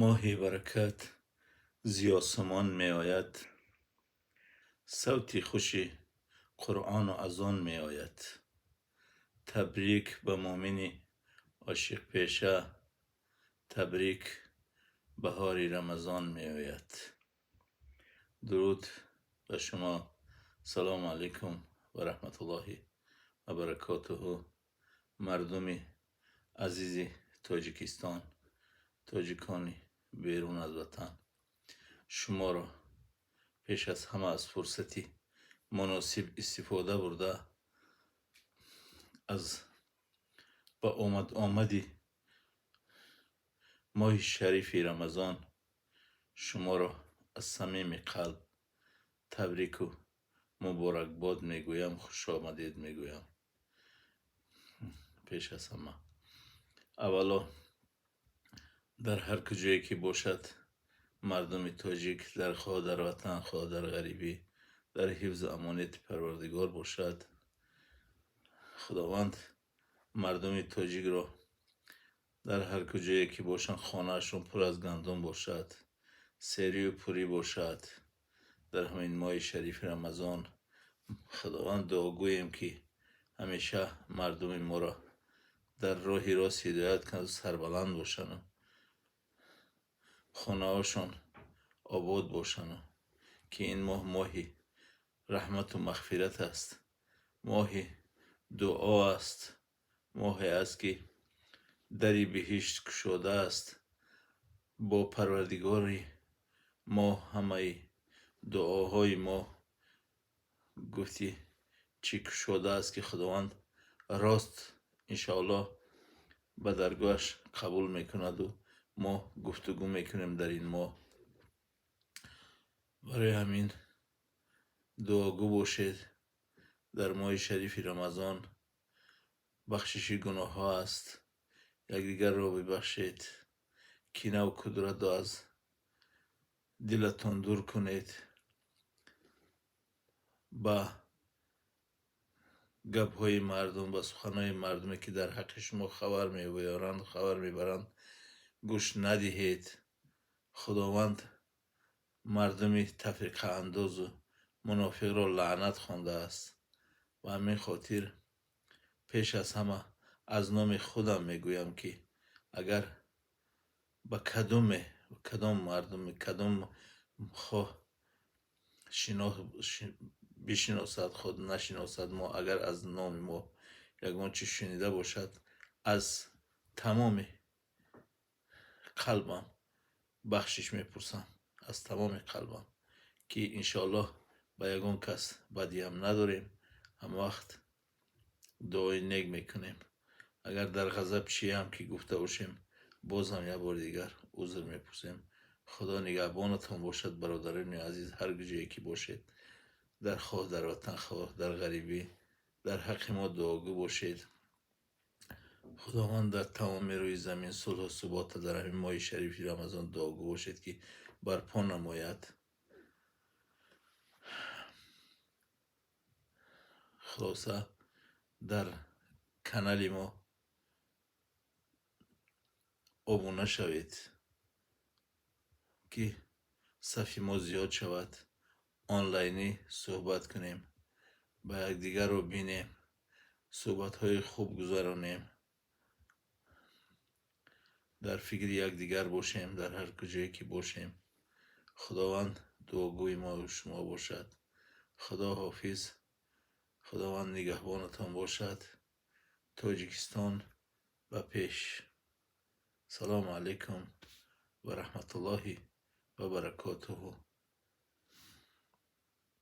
Моҳи баракат зи осмон меояд, савти хуши Қуръону азон меояд. Табрик ба муъмини ошиқпеша, табрик, баҳори Рамазон меояд. Дуруд ба шумо, салому алайкум ва раҳматуллоҳи ва баракотуҳу, мардуми азизи Тоҷикистон, тоҷикони берун аз ватан. Шуморо пеш аз ҳама аз фурсати муносиб истифода бурда, аз ба омад-омади моҳи шарифи Рамазон шуморо аз самими қалб табрику муборакбод мегӯям, хушомадед мегӯям. Пеш аз ҳама, аввало, дар ҳар куҷое ки бошад мардуми тоҷик, дар хоҳ дар ватан, хоҳ дар ғарибӣ, дар ҳифзу амонияти Парвардигор бошад. Худованд мардуми тоҷикро дар ҳар куҷое ки бошанд, хонаашон пур аз гандум бошад, серию пурӣ бошад. Дар ҳамин моҳи шарифи Рамазон Худованд дуогӯем, ки ҳамеша мардуми моро дар роҳи рост ҳидоят кунад, сарбаланд бошану хонаҳошон обод бошану ки ин моҳ моҳи раҳмату мағфират аст, моҳи дуо аст, моҳе аст, ки дари биҳишт кушода аст. Бо Парвардигори мо ҳамаи дуоҳои мо гуфтӣ чӣ кушода аст, ки Худованд рост иншоаллоҳ ба даргоҳаш қабул мекунаду мо гуфтугӯ мекунем дар ин моҳ. Барои ҳамин дуогӯ бошед. Дар моҳи шарифи Рамазон бахшиши гуноҳҳо аст, якдигарро бибахшед, кинаву кудуратро аз дилатон дур кунед, ба гапҳои мардум, ба суханҳои мардуме, ки дар ҳаққи шумо хабар меоранд, хабар мебаранд, гӯш надиҳед. Худованд мардуми тафриқаандозу мунофиқро лаънат хондааст. Ба ҳамин хотир пеш аз ҳама аз номи худам мегӯям, ки агар ба кадоме, кадом мардуме, кадом хоҳ бишиносад, худ нашиносад мо, агар аз номи мо ягон чиз шунида бошад, аз тамоми қалбам бахшиш мепурсам, аз тамоми қалбам, ки иншоаллоҳ ба ягон кас бадиам надорем, ҳамавақт дуои нек мекунем. Агар дар ғазаб чиам ки гуфта бошем, боз ҳам як бори дигар узр мепурсем. Худо нигаҳбонатон бошад, бародарони азиз, ҳар куҷое ки бошед, дар хоҳ дар ватан, хоҳ дар ғарибӣ, дар ҳаққи мо дуогӯ бошед. Худованд дар тамоми рӯи замин сулҳу субота дар ҳамин моҳи шарифи Рамазон дуогӯ бошед, ки барпо намояд. Хулоса, дар канали мо обуна шавед, ки сафи мо зиёд шавад, онлайнӣ суҳбат кунем, ба якдигарро бинем, суҳбатҳои хуб гузаронем, дар фикри якдигар бошем, дар ҳар куҷое ки бошем. Худованд дуогӯи мову шумо бошад. Худо ҳофиз, Худованд нигаҳбонатон бошад. Тоҷикистон ба пеш! Салому алайкум ва раҳматуллоҳи ва баракотуҳу.